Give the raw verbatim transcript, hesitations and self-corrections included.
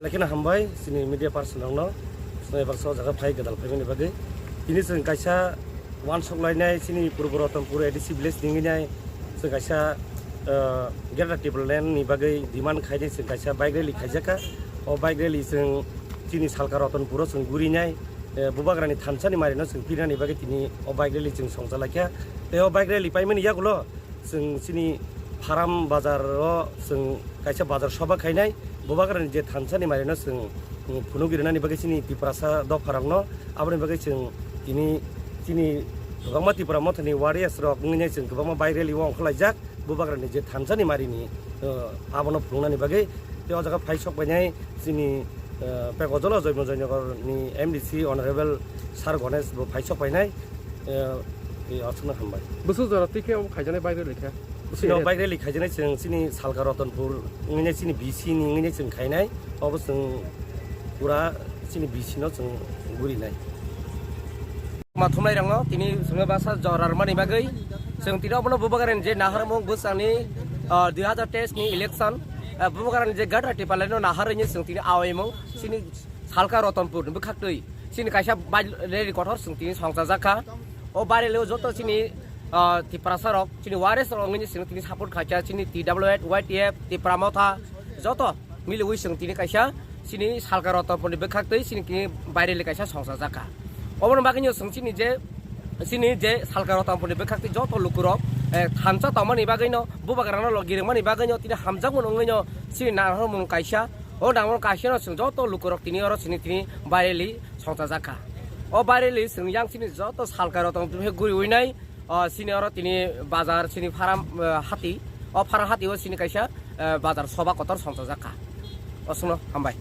Lekhe no hambai chini media person rokno, chwng baksa o jaga phai gwdal phaimani bagwi. Tini chwng kaisa uansuk lainai chini Purbo Ratanpur A D C village ni wngwi nai chwng kaisa, ah, Greater Tipraland ni bagwi demand khainai chwng kaisa bike rally khaijakha. O bike rally chwng chini salka Ratanpur o chwng gurinai, eh, Bubagrani thansa ni mari no chwng pirnani bagwi tini o bike rally chwng songcha laikha. Tei o bike rally paimani yagulo chwng chini Pharam bazar o chwng kaisa bazar soba khainai, Bubagrani je thansa ni mari no chwng, mm, phunuk rinani bagwi chini Tiprasa dopha rok no, aboni bagwi chwng tini chini kwbangma Tipra Mothani warriors rok wngwi nai chwng kwbangma bike rally o ongkhorlaijak, Bubagrani je thansa ni mari ni, eh, abono phunuknani bagwi. Tei o jaga phai sok painai chini, eh, Pek Ojol Joymo Joynagar ni M D C Honorable Sir Ganesh bo phai sok painai, eh, eh, aswkno hambai. Bwswk jora twi khe omo khaijaknai bike rally khe? Chini o bike rally khaijaknai chwng chini salka Ratanpur wngwi nai chini B C ni wngwi nai chwng khainai. Obo chwng pura chini B C no chwng gurinai. Ma thumnai rangno tini chwngno basa jora rwmani bagwi chwng tini obono Bubagrani je naharmung bwsani, ah, dui hazar teis ni election, ah, Bubagrani je Greater Tipraland no naharwi chwng tini awaimung chini salka Ratanpur ni bwkhaktwi chini kaisa bai-, rally kotor chwng tini songchajakha. O bike rally o joto chini, ah, Tiprasa rok chini warriors rok wngwi chwng tini support khaikha chini T W F, Y T F, Tipra Motha joto. Miliwi chwng tini kaisa chini salka Ratanpur ni bwkhaktwi chini tini bike rally kaisa songchajakha. Oboni bagwino chwng chini je, chini je salka Ratanpur ni bwkhaktwi joto lukurok, eh, thansa tongmani bagwino, Bubagrano logi rwmani bagwino tini hamjakmung wngwino chini naharmung kaisa. O naharmung kaisano chwng joto lukurok tini oro chini tini bike rally songchajakha. O bike rally chwng yang chini joto salka Ratanpur guriwi nai. O chini oro tini bazar chini Pharam, eh, hati. O Pharam hati o chini kaisa, eh, bazar soba kotor songchajakha. Aswkno hambai.